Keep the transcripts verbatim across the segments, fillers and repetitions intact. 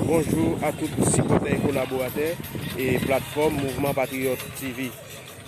Bonjou a tout sipòtè e kolaboratè e platfòm Mouvman Patriyòt T V.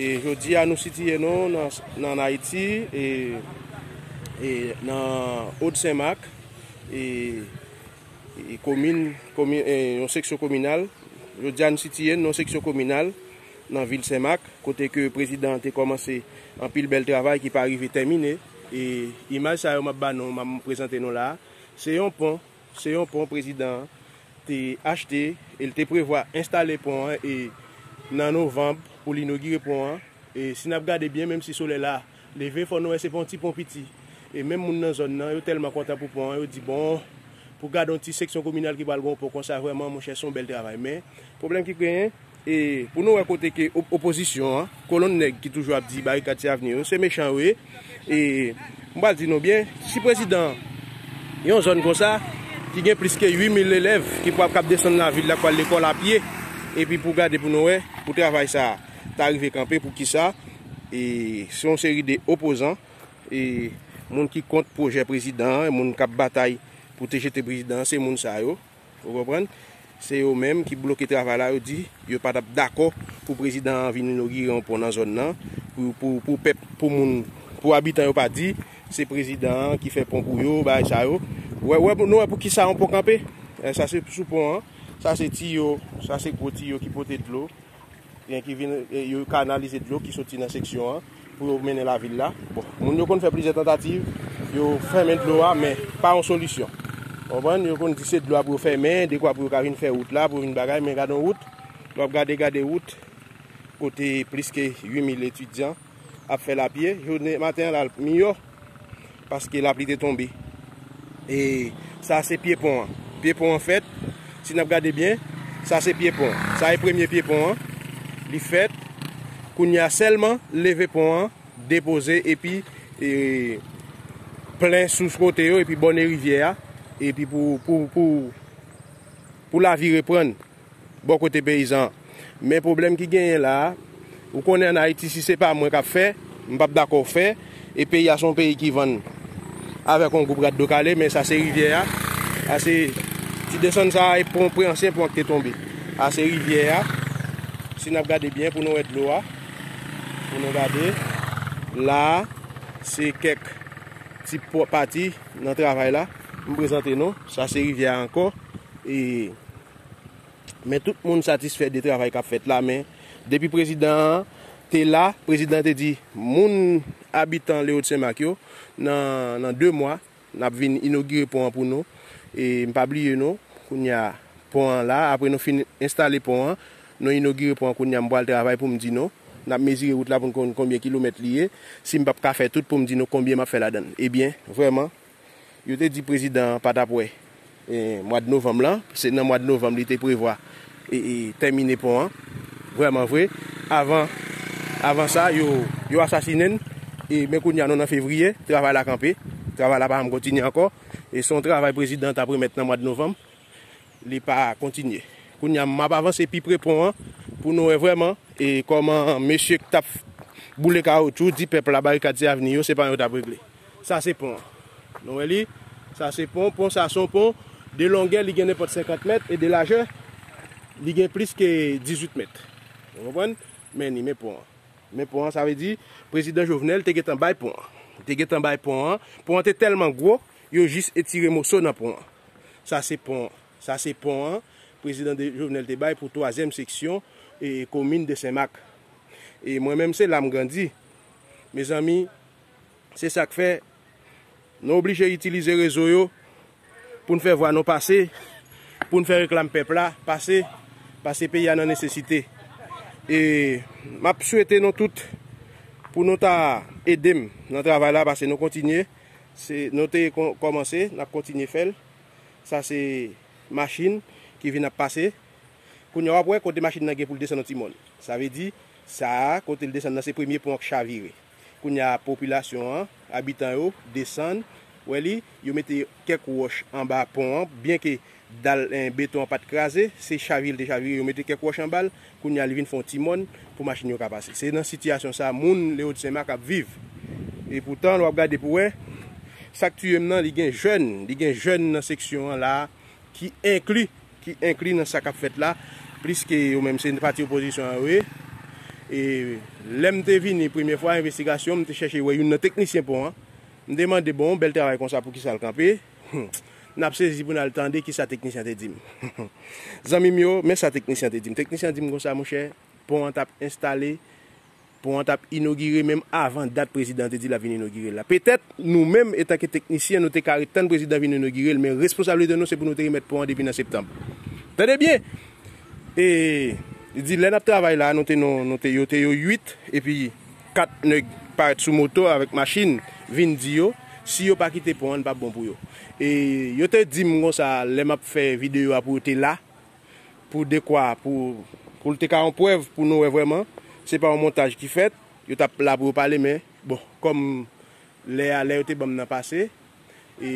E jodi a nou sitiye nou nan, nan Ayiti e, e nan Od Senmak e, e komin, komin e yon seksyon kominal. Jodi a nou sitiye nou nan yon seksyon kominal nan vil Senmak kote ke prezidan an te kòmanse anpil bèl travay ki pa rive tèmine. E imaj sa yo m ap ba nou, m ap prezante nou la, se yon pon, se yon pon prezidan an te achte e l te prevwa enstale pon an e nan novanm pou l inogire pon an. E si n ap gade byen, menm si solèy la leve, fò nou wè se pa yon ti pon piti. E menm moun nan zòn nan, yo tèlman kontan pou pon an, yo di bon, pou gade yon ti seksyon kominal ki pral gen yon pon konsa, vrèman, monchè, se yon bèl travay. Men, pwoblèm ki genyen, e pou nou wè kote ke op- opozisyon an, kolonn nèg ki toujou ap di barikad se avni yo, se mechan yo ye. E m pral di nou byen, si prezidan yon zòn konsa ki gen plis ke uit mil elèv ki pral, k ap desann lavil la, k pral lekòl a pye, epi pou gade pou nou wè pou travay sa ta rive kanpe, pou kisa e se yon seri de opozan e moun ki kont pwojè prezidan an, moun k ap batay pou te jete prezidan an, se moun sa yo. Ou konprann? Se yo menm ki bloke travay la, yo di yo pa t ap dakò pou prezidan an vin inogire yon pon nan zòn nan, pou, pou, pou pèp, pou moun, pou abitan yo pa di se prezidan an ki fè pon pou yo, bagay sa yo. Wè, wè, nou wè pou kisa yon pon kanpe? Eh, sa se sou pon an, sa se tiyo, sa se gwo tiyo ki pote dlo. Gen ki vin, e, yo kanalize dlo ki soti nan seksyon an pou yo mennen lavil la. Bon, moun yo konn fè plizyè tantativ, yo fèmen dlo a, men pa yon solisyon. Konprann? Yo konn di se dlo a pou yo fèmen, dekwa pou yo ka vin fè wout la, pou yo vin bagay, men gade yon wout, w ap gade, gade wout, kote plis ke uit mil etidyan ap fè l a pye. Jounen maten an la, l miyò paske lapli te tonbe. E sa se pye pon an. Pye pon an fèt, si n ap gade byen, sa se pye pon an. Sa e premye pye pon an. Li fèt. Kounye a sèlman leve pon an, depoze epi e, plen sous kote yo, epi bòne rivyè a, epi pou, pou, pou, pou lavi reprann bò kote peyizan an. Men pwoblèm ki genyen la a, ou konnen ann Ayiti, si se pa mwen k ap fè, m p ap dakò fè, e peyi a se yon peyi ki vann avèk yon gwoup rat do kale, men sa se rivyè a. Sa se ti desann sa a, e pon, pon, ansyen pon an ki te tonbe. Sa se rivyè a. Si n ap gade byen pou nou wè dlo a, pou nou gade, la a, se kèk ti pati nan travay la. M prezante nou, sa se rivyè a ankò. E Men tout moun satisfè de travay k ap fèt la, men depi prezidan an te la, prezidan te di moun abitan Lewod Senmak yo, nan, nan de mwa, n ap vin inogire pon an pou nou. E m pa bliye non, kounye a pon an la, apre nou fin enstale pon an, nou inogire pon an, kounye a m pral travay pou m di nou. N ap mezire wout la pou n konn konbyen kilomèt li ye. Si m p ap ka fè tout pou m di nou konbyen m ap fè ladan l. Ebyen, vrèman, yo te di prezidan an pa t ap wè, e, mwa d novanm lan. Se nan mwa d novanm li te prevwa, e, e, tèmine pon an. Vrèman vre, avan, avan sa, yo, yo asasinen n. E, men kounye a, nou nan fevriye, travay la kanpe. Travay la pa janm kontinye ankò. E se yon travay prezidan an t ap remèt nan mwa d novanm. Li pa kontinye. Kounye a, m ap avanse pi pre pon an pou nou wè vrèman e kòman mesye k t ap boule kawotchou di pèp la barikad se avni yo, se pa yo t ap regle. Sa se pon an. Nou wè li? Sa se pon. Pon sa se yon pon de longè, li gen nenpòt senkant mèt, e de lajè, li gen plis ke dizuit mèt. Ou konprann? Men ni, men pon an. Men pon an, sa vle di, prezidan Jovenel te gentan bay pon an. Te gentan bay pon an. Pon an te tèlman gwo, yo jis etire moso nan pon an. Sa se pon an. Sa se pon an, prezidan de, Jovenel te bay pou twazyèm seksyon e komin de Senmak. E mwen menm, se la m grandi. Mezanmi, se sa k fè nou oblije itilize rezo yo pou n fè vwa nou pase, pou n fè reklam pèp la pase, pase peyi a nan nesesite. E m ap swete nou tout pou nou ta ede m nan travay la, pase nou kontinye. Se, nou te kon-, kòmanse, n ap kontinye fè l. Sa se machin ki vin ap pase. Kounye a w ap wè kote machin nan gen pou l desann yon ti mòn. Sa vle di, sa a, kote l desann nan, se premye pon an k chavire. Kounye a, popilasyon an, abitan yo, desann, wè li, yo mete kèk wòch anba pon an, byenke dal, en, beton an pa t kraze, se chavire l te chavire, yo mete kèk wòch anba l, kounye a, li vin fè yon ti mòn pou machin yo ka pase. Se nan sitiyasyon sa a, moun Lewod Senmak ap viv. E poutan, lè w ap gade pou wè, sa k tiye m nan, li gen jèn, li gen jèn nan seksyon an la a, ki enkli ki enkli nan sa k ap fèt la, plis ke yo menm se pati opozisyon an yo ye. E lè m te vini premye fwa envestigasyon, m te chèche wè youn nan teknisyen pon an. M te mande, bon, yon bèl travay konsa, poukisa l kanpe? N ap sezi pou n al tande kisa teknisyen an te di m. Zanmi m yo, men sa teknisyen an te di m. Teknisyen an di m konsa, monchè, pon an t ap enstale, pon an t ap inogire menm avan dat prezidan an te di l ap vin inogire l la. Petèt, nou menm, etanke teknisyen, nou te ka ret tann prezidan vin inogire l, men responsablite nou, se pou nou te remèt pon an depi nan septanm. Tande byen! E li di, lè n ap travay la, nou te, nou, nou te, yo te yo uit, epi kat nèg parèt sou moto avèk machin, vin di yo, si yo pa kite pon an, l p ap bon pou yo. E yo te di m konsa, lè m ap fè videyo a pou yo te la, pou dekwa, pou, pou l te ka yon prèv pou nou wè vrèman, se pa yon montaj ki fèt, yo t ap la pou yo pale, men, bon, kòm lè a, lè yo te ban m nan pase, e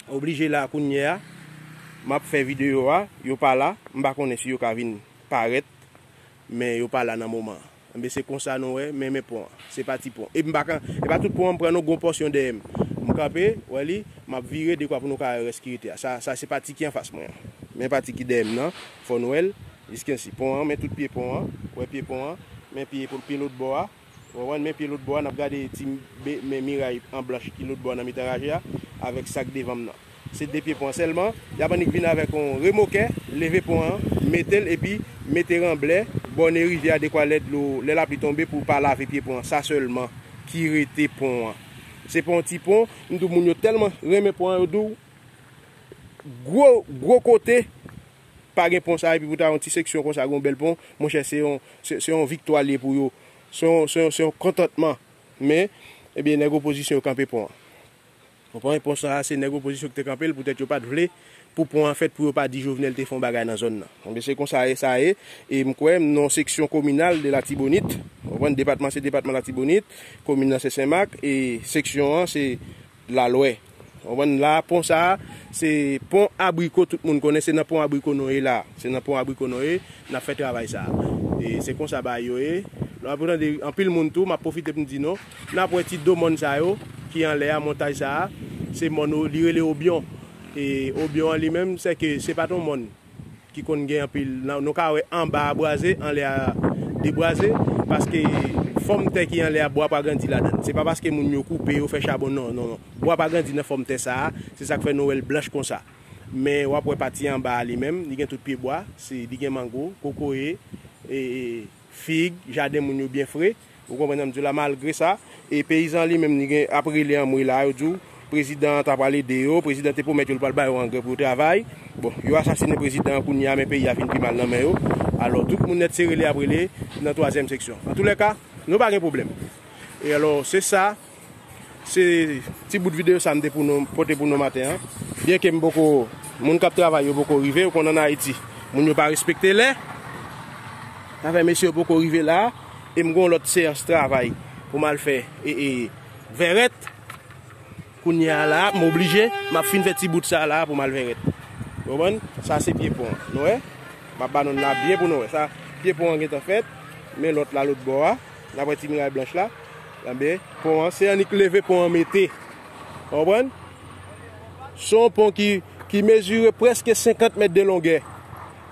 oblije la kounye a, m ap fè videyo a, yo pa la, m pa konnen si yo ka vin parèt, men yo pa la nan moman an. Enben, se konsa nou wè, men, men pon an. Se pa ti pon. E m pa ka, e pa tout pon an m pran non, gon pòsyon dèyè m. M kanpe, wè li, m ap vire dekwa pou nou ka wè rès ki rete a. Sa, sa se pati ki anfas mwen an. Men pati ki dèyè m nan, fò n wè l, jiskensi. Pon an, men tout pye pon an, wè pye pon an, men pye, pye lòt bò a. Ou konprann? Men pye lòt bò a, n ap gade ti be-, men miray an blanch ki lòt bò a nan mitan raje a, avèk sa k devan m nan. Se de pye pon an sèlman, y ap annik vin avèk yon remokè, leve pon an, mete l, epi mete ranblè, bòne rivyè a, dekwa lè dlo, lè lapli tonbe pou pa lave pye pon an. Sa sèlman ki rete pon an. Se pa yon ti pon, m di w, moun yo tèlman renmen pon an, yo di w, gwo, gwo kote, pa gen pon sa, epi pou ta yon ti seksyon konsa, gen yon bèl pon, monchè, se yon, se, se yon viktwa l ye pou yo. Se yon, se yon, se yon kontantman. Men, ebyen, nèg opozisyon yo kanpe pon an. Konprann? Pon sa a, se nèg opozisyon ki te kanpe l, poutèt yo pa t vle pou pon an fèt, pou yo pa di Jovenel te fè yon bagay nan zòn nan. Enben, se konsa sa ye. E m kwè, m nan yon seksyon kominal de Latibonit. Ou konprann? Depatman, se depatman Latibonit. Komin nan, se Senmak. E seksyon an, se Lalwè. Ou konprann? La, pon sa a, se pon Abriko, tout moun konnen, se nan pon Abriko nou ye la. Se nan pon Abriko nou ye, n ap fè travay sa a. E se konsa bagay yo ye. Lè w ap tande anpil moun tou, m ap pwofite pou m di nou, n ap wè ti do mòn sa yo ki anlè a, montaj sa a, se mòn, li rele Obyon. E Obyon an li menm, se ke se pa t yon mòn ki konn gen anpil, nan, nou ka wè anba a bwaze, anlè a debwaze, paske fòm tè ki anlè a, bwa pa grandi ladan l. Se pa paske moun yo koupe, yo fè chabon, non, non, non. Bwa pa grandi nan fòm tè sa a, se sa k fè nou wè l blanch konsa. Men w ap wè pati anba a li menm, li gen tout pye bwa, se, li gen mango, kokoye, e, e, fig, jaden moun yo byen fre. Ou konprann sa m di w la, malgre sa, e peyizan li menm, li gen, ap rele anmwe la, yo di w, prezidan an ta pral ede yo, prezidan te pwomèt yo l pral ba yo angrè pou yo travay. Bon, yo asasinen prezidan an kounye a, men peyi a fin pi mal nan men yo. Alò, tout moun nèt se rele ap rele nan twazyèm seksyon. Antoulèka, nou pa gen pwoblèm. E alò, se sa, se ti bout videyo sa m te pou nou, pote pou nou maten an. Byenke m poko, moun k ap travay yo poko rive, ou konn ann Ayiti, moun yo pa respekte lè. Sa fè mesye yo poko rive la, e m gen yon lòt seyans travay pou m al fè, e, e, vèrèt. Kounye a la, m oblije, m ap fin fè ti bout sa la pou m al vèrèt. Ou konprann? Sa se pye pon an. Nou wè? M ap ba nou l la byen pou nou wè. Sa, pye pon an gentan fèt, men lòt la, lòt bò a. N ap wè ti miray blanch la. Enben, pon an, se annik leve pon an mete. Ou konprann? Se yon pon ki, ki mezire prèske senkant mèt de longè.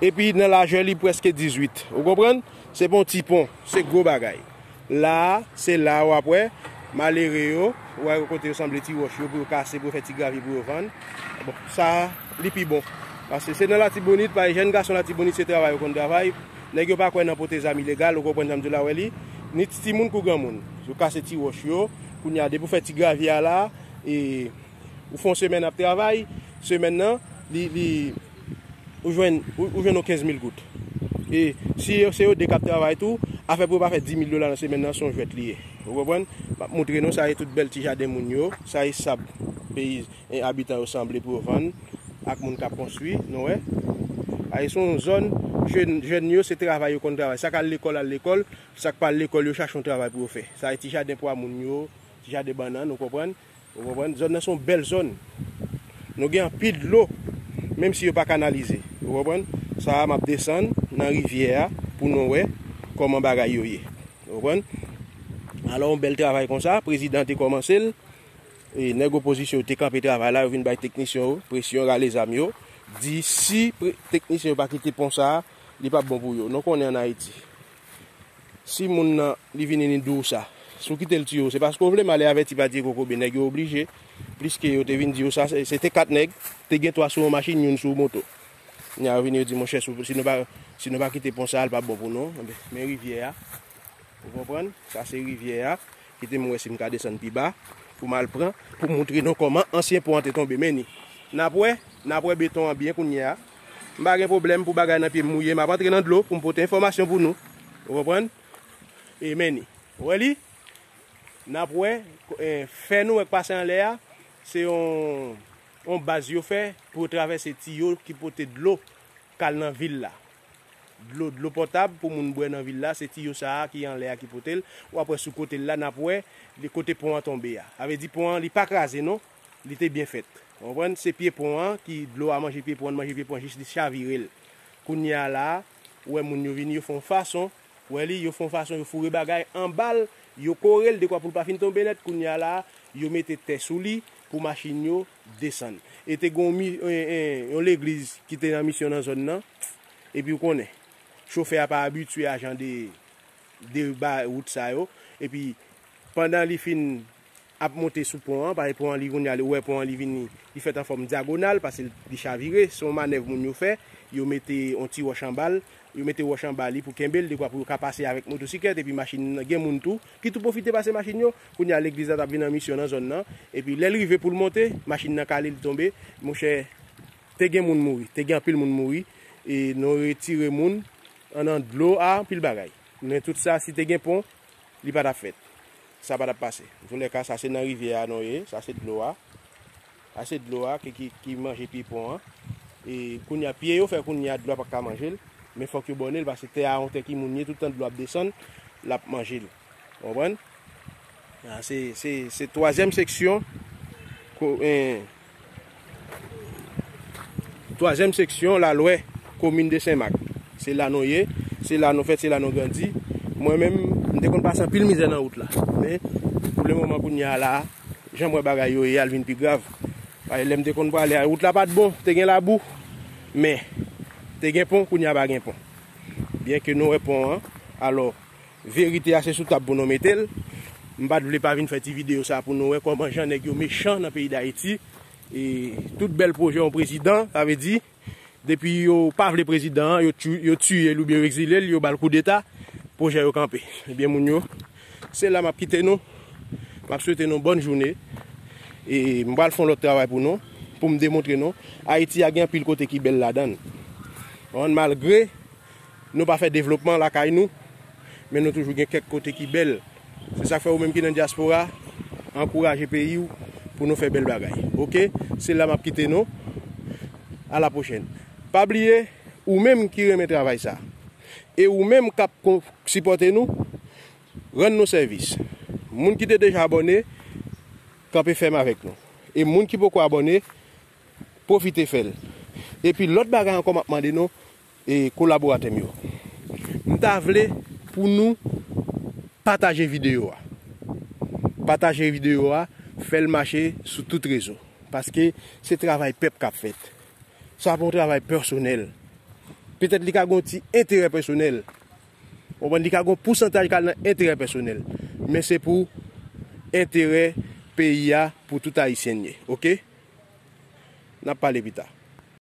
Epi nan lajè li prèske dizuit. Ou konprann? Se pa yon ti pon, se gwo bagay. La a, se la a w ap wè, malere yo, ou wè kote yo sanble ti wòch yo pou yo kase, pou yo fè ti gravye pou yo vann. Bon, sa a, li pi bon. Paske se nan Latibonit, pa jèn gason Latibonit, se travay yo konn travay. Nèg yo pa kwè nan pote zam ilegal, ou konprann sa m di w la, wè li. Ni ti timoun kou granmoun. Yo kase ti wòch yo, kounye a, depi w fè ti gravye a la, e, ou fè yon semèn ap travay, semèn nan, li, li, ou jwenn, ou, ou jwenn yon kenz mil goud. E si yo, se yo de k ap travay tou, afè pou yo pa fè dis mil dola nan semèn nan, se yon jwèt li ye. Ou konprann? M ap montre nou, sa e tout bèl ti jaden moun yo, sa e sab peyi, e, abitan yo sanble pou yo vann, ak moun k ap konstwi, nou wè. Sa e se yon zòn, jèn, jèn yo, se travay yo konn travay. Sa k al lekòl, al lekòl, sa k pa al lekòl, yo chache yon travay pou yo fè. Sa e ti jaden pwa moun yo, ti jaden bannann, ou konprann? Ou konprann? Zòn nan se yon bèl zòn. Nou gen anpil dlo, menm si yo pa kanalize. Ou konprann? Sa a, m ap desann nan rivyè a pou nou wè kòman bagay yo ye. Ou konprann? Alò, yon bèl travay konsa, prezidan te kòmanse l. E nèg opozisyon yo te kanpe travay la, yo vin bay teknisyen yo presyon, rale zam yo. di si pre- teknisyen yo pa kite pon sa a, li p ap bon pou yo. Nou konnen ann Ayiti, si moun nan li vini li di w sa, si w kite l tiye w, se paske w vle m ale avèti pa tiye kokobe. Nèg yo oblije, pliske yo te vin di w sa, se se te kat nèg, te gen twa sou yon machin, youn sou moto. Nya yo vini yo di, monchè, si w- si nou pa, si nou pa kite pon sa a, l p ap bon pou nou. Enben, men rivyè a. Ou konprann? Sa se rivyè a. Kite m wè si m ka desann pi ba pou m al pran, pou m montre nou kòman ansyen pon an te tonbe. Men ni. N ap wè, n ap wè beton an byen kounye a. M pa gen pwoblèm pou bagay nan pye m mouye, m ap antre nan dlo pou m pote enfòmasyon pou nou. Ou konprann? E men ni. Ou wè li? N ap wè, eh, fè nou wè k pase anlè a, se yon, yon baz yo fè pou yo travèse tiyo ki pote dlo k al nan vil la. Dlo, dlo pòtab pou moun bwè nan vil la, se tiyo sa a ki anlè a ki pote l. W ap wè sou kote l la, n ap wè li kote pon an tonbe a. Sa vle di pon an, li pa kraze non, li te byen fèt. Ou konprann? Se pye pon an ki, dlo a manje pye pon an, manje pye pon an jis li chavire l. Kounye a la a, ou wè moun yo vini, yo fè yon fason, ou wè li, yo fè yon fason, yo foure bagay anba l, yo kore l dekwa pou l pa fin tonbe nèt. Kounye a la a, yo mete tè sou li pou machin yo desann. E te gen yon mi- en- en- yon legliz ki te nan misyon nan zòn nan, epi ou konnen, chofè a pa abitye a jan de, de ba wout sa yo, epi pandan li fin ap monte sou pon an, paske pon an li kounye a, ou wè pon an li vini, li fèt an fòm dyagonal, paske li chavire, se yon manèv moun yo fè, yo mete yon ti wòch anba l, yo mete wòch anba li pou kenbe l, dekwa pou yo ka pase avèk motosiklèt, epi machin nan, gen moun tou, ki tou pwofite pase machin yo, kounye a legliz la t ap vin an misyon nan zòn nan, epi lè l rive pou l monte, machin nan kale, li tonbe, monchè, te gen moun mouri, te gen anpil moun mouri, e nou retire moun, andan dlo a, anpil bagay. Men tout sa, si te gen pon, li pa t ap fèt. Sa pa t ap pase. Antoulèka, sa se nan rivyè a nou ye, sa se dlo a. Sa se dlo a ki, ki, ki manje pye pon an. E kounye a, pye yo fè kounye a, dlo a pa ka manje l. Men fòk yo bòne l, paske tè a, yon tè ki moun ye, tout tan dlo ap desann, l ap manje l. Ou konprann? A, se, se, se twazyèm seksyon, ko- en, twazyèm seksyon Lalwè, komin de Senmak. Se la nou ye, se la nou fèt, se la nou grandi. Mwen menm, m te konn pase anpil mizè nan wout la. Men, pou le moman kounye a la, jan m wè bagay yo ye a, l vin pi grav. Paske lè m te konn prale a, wout la pa t bon, te gen labou. Men, te gen pon, kounye a pa gen pon. Byen ke nou wè pon an, alò, verite a se sou tab pou nou mete l. M pa t vle pa vin fè ti videyo sa pou nou wè kòman jan nèg yo mechan nan peyi Dayiti. E tout bèl pwojè yon prezidan, sa vle di, depi yo pa vle prezidan an, yo tu- yo tiye l oubyen yo egzile l, yo ba l koudeta, pwojè yo kanpe. Ebyen, moun yo, se la m ap kite nou. M ap swete nou bòn jounen. E m pral fè yon lòt travay pou nou, pou m demontre nou. Ayiti a gen anpil kote ki bèl ladan l. Konprann? Malgre nou pa fè devlopman lakay nou, men nou toujou gen kèk kote ki bèl. Se sa k fè ou menm ki nan dyaspora, ankouraje peyi w pou nou fè bèl bagay. Oke? Se la m ap kite nou. A la pwochèn. Pa bliye, ou menm ki renmen travay sa, e ou menm k ap kon- sipòte nou, rann nou sèvis. Moun ki te deja abòne, kanpe fèm avèk nou. E moun ki poko abòne, pwofite fè l. Epi lòt bagay ankò m ap mande nou, e kolaboratè m yo. M ta vle pou nou pataje videyo a. Pataje videyo a, fè l mache sou tout rezo. Paske se travay pèp k ap fèt. Sa pa yon travay pèsonèl. Petèt li ka gen yon ti enterè pèsonèl. Ou konprann, li ka gen yon pousantaj k al nan enterè pèsonèl. Men se pou enterè peyi a, pou tout Ayisyen l ye. Oke? N ap pale pita.